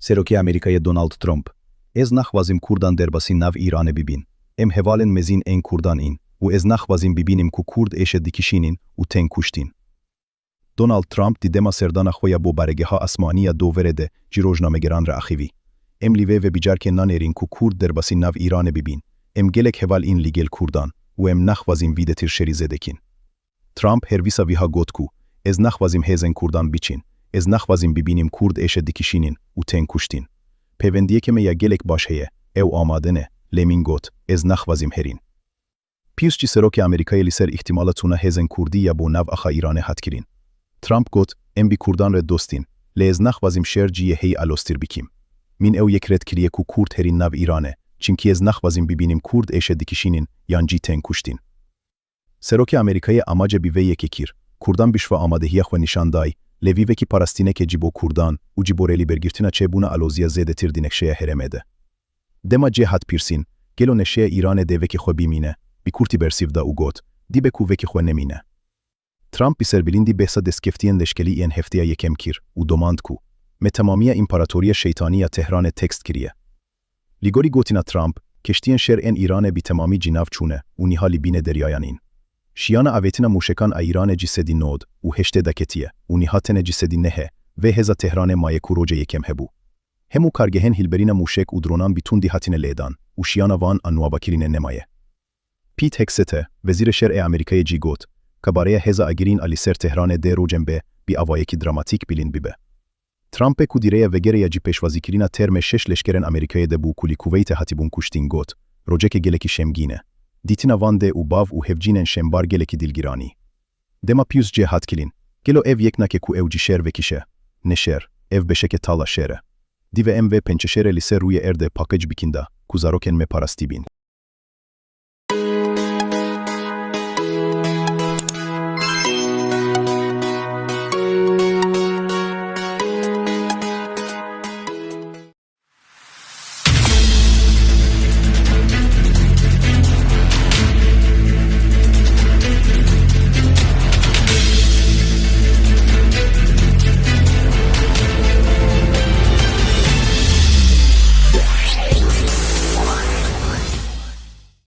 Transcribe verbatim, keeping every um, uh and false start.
Serokê Amerîkayê Donald Trump: Ez naxwazim Kurdan derbasî nav Îranê bibîn. Em hevalên mezin ên Kurdan în û ez naxwazim bibînim ku Kurd êşe dikişînin û tên kuştin. Donald Trump di dema serdana xwe ya bo baregeha asmanî ya Doverê de ji rojnamegeran re axivî: Em li vê vebicarkê nanêrîn ku Kurd derbasî nav Îranê bibîn. Em gelek heval în li gel Kurdan û em naxwazin vî de tir şerî zêde kin. Trump her wisa viha got ku: Ez naxwazim hêzên Kurdan biçin. Ez naxwazim bibînim Kurd êşe dikişînin û tên kuştin. Pêvendiyeke me ya gelek baş heye, ew amade ne, lê min got: Ez naxwazim herîn. Pîrs jî serokê Amerîkayê li ser îhtimala çûna hêzên Kurdî ya bo nav axa Îranê hat kirin. Trump got: Em bi Kurdan re dost în, lê ez naxwazim şer cihê heyî aloztir bikim. Min ew yek red kiriye ku Kurd herîn nav Îranê, çimkî ez naxwazim bibînim Kurd êşe dikişînin yan jî tên kuştin. Serokê Amerîkayê amaje bi vê yekê kir: Kurdan piştva amadehiya xwe nîşan dayî, lê vî wekî parastineke ji bo Kurdan û ji bo rêlîbergirtina çêbûna aloziya zêdetir di nexşeya herêmê de. Dema cê hat pirsîn: Gelo nexşeya Îranê dê wekî xwe bimîne? Bi kurtî bersiv da û got: Dibe ku wekî xwe nemîne. Trump bi serbilindî behsa destkeftiyên leşkerî yên hefteya yekem kir û domand ku: Me temamiya împaratoriya şeytanî ya Tehranê tekst kiriye. Li gorî gotina Trump, keştiyên şer ên Îranê bi temamî ji nav çûne û niha li bînê deryayan în. Şiyana avêtina mûşekan a Îranê ji sedî nod û heştê daketiye û niha tenê ji sedî nehê vê hêza Tehranê maye ku roja yekem hebû. Hemû kargehên hilberîna mûşek û dronan bi tundî hatine lêdan û şiyana wan a nû avakirinê nemaye. Pete Hegseth, wezîrê şer ê Amerîkayê jî got: Kabareya hêza agirîn a li ser Tehranê dê rojên bê bi awayekî dramatîk bilind bibe. Trumpê ku di rêya vegerê ya ji pêşwazîkirina termê şeş leşkerên Amerîkayê de bû ku li Kuweytê hatibûn kuştin got: Rojeke gelekî şemgîn e. Dîtina van dê û bav û hevcînên şembar gelekî dilgiran î. Dema pîrs cê hat kirin: Gelo ev yek nake ku ew ji şer vekişe? Ne şer, ev beşeke tal a şer e. Divê em vê pençeşerê li ser rûyê erdê paqij bikin da ku zarokên me parastî bin.